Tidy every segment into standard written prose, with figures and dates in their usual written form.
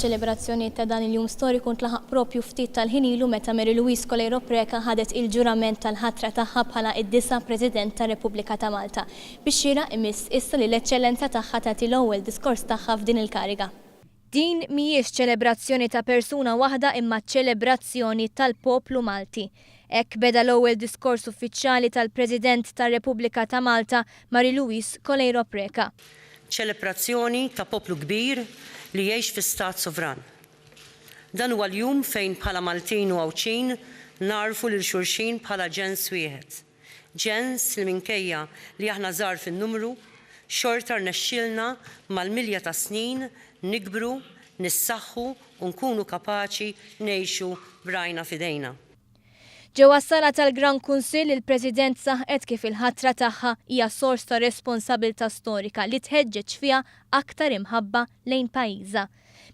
taċ-ċelebrazzjonijiet ta' dan il-jum storiku ntlaħaq propju ftit tal-ħin ilu meta Mary Louise Coleiro Preca ħadet il-ġurament tal-ħatra tagħha bħala id-disa' President tar-Repubblika ta' Malta. Bix-xieraq imiss issa li l-Eċċellenza tagħha tagħti l-ewwel diskors tagħha f'din il-kariga. Din mhijiex ċelebrazzjoni ta' persuna waħda imma ċelebrazzjoni tal-poplu Malti. Hekk beda l-ewwel diskors uffiċjali tal-President tar-Repubblika ta' Malta, Marie Louise Coleiro Preca. Ċelebrazzjoni ta' poplu kbir li jgħix fi stat sovran. Dan huwa l-jum fejn bħala Maltin u Għawdxin nagħrfu lil xulxin bħala ġens wieħed. Ġens li minkejja li aħna żgħar fin-numru, xorta rnexxielna mal-milja tas-snin nikbru, nissaħħu u nkunu kapaċi ngħixu b'rajna f'idejna. Ġewwa s-sala tal-Gran Kunsill, il-President saħqet kif il-ħatra tagħha hija sors ta' responsabilità storika li tħeġġeġ fiha aktar imħabba lejn pajjiżha.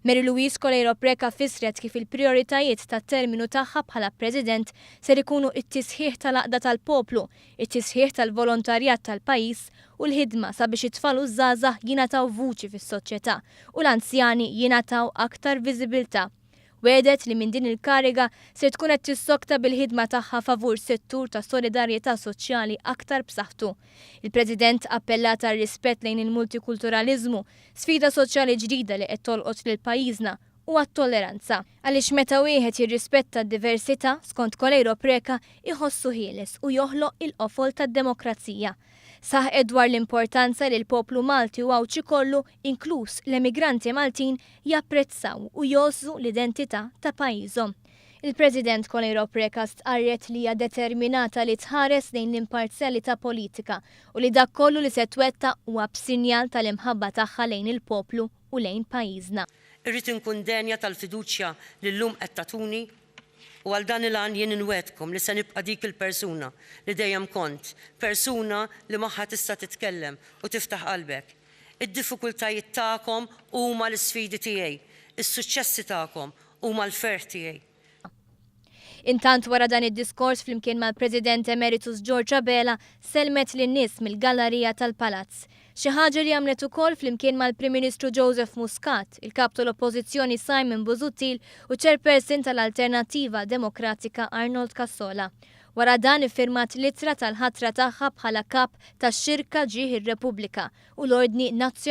Mary Louise Coleiro Preca fissret kif il-prijoritajiet tat-terminu tagħha bħala President ser ikunu t-tisħiħ tal-għaqda tal-poplu, it-tisħiħ tal-volontarjat tal-pajjiż u l-ħidma sabiex it-tfal u ż-żgħażagħ jingħataw vuċi fis-soċjetà u l-anzjani jingħataw aktar viżibilità. Wegħdet li minn din il-kariga ser tkun qed tissokta bil-ħidma tagħha favur settur ta' solidarjetà soċjali aktar b'saħħtu. Il-President appellat għar-rispett lejn il-multikulturaliżmu, sfida soċjali ġdida li qed tolqot lil pajjiżna, u għat-tolleranza. Għaliex meta wieħed jirrispetta d-diversità, skont Coleiro Preca, iħossu ħieles u joħloq il-qofol tad-demokrazija. Saħqet dwar l-importanza li l-poplu Malti u Għawdxi kollu, inkluż l-emigranti Maltin, japprezzaw u jgħożżu l-identità ta' pajjiżhom. Il-President Coleiro Preca stqarret li hija determinata li tħares lejn l-imparzjalità politika u li dak kollu li se twettaq huwa b'sinjal tal-imħabba tagħha lejn il-poplu u lejn pajjiżna. Irrid inkun denja tal-fiduċja li llum qed tagħtuni u għal dan il-għan jien inwegħdkom li se nibqa' dik il-persuna li dejjem kont, persuna li magħha tista' titkellem u tiftaħ qalbek. Id-diffikultajiet tagħkom huma l-isfidi tiegħi, is-suċċessi tagħkom huma l-ferħ tiegħi. Intant wara dan id-diskors flimkien mal-President Emeritus George Abela sellmet lin-nies mill-gallarija tal-Palazz. Xi ħaġa li għamlet ukoll flimkien mal-Prim Ministru Joseph Muscat, il-Kap tal-Oppożizzjoni Simon Busuttil u Chairperson tal-Alternattiva Demokratika Arnold Cassola. Wara dan iffirmat l-ittra tal-ħatra tagħha bħala Kap tax-Xirka Ġieħ ir-Repubblika u l-Ordni Nazzjonali.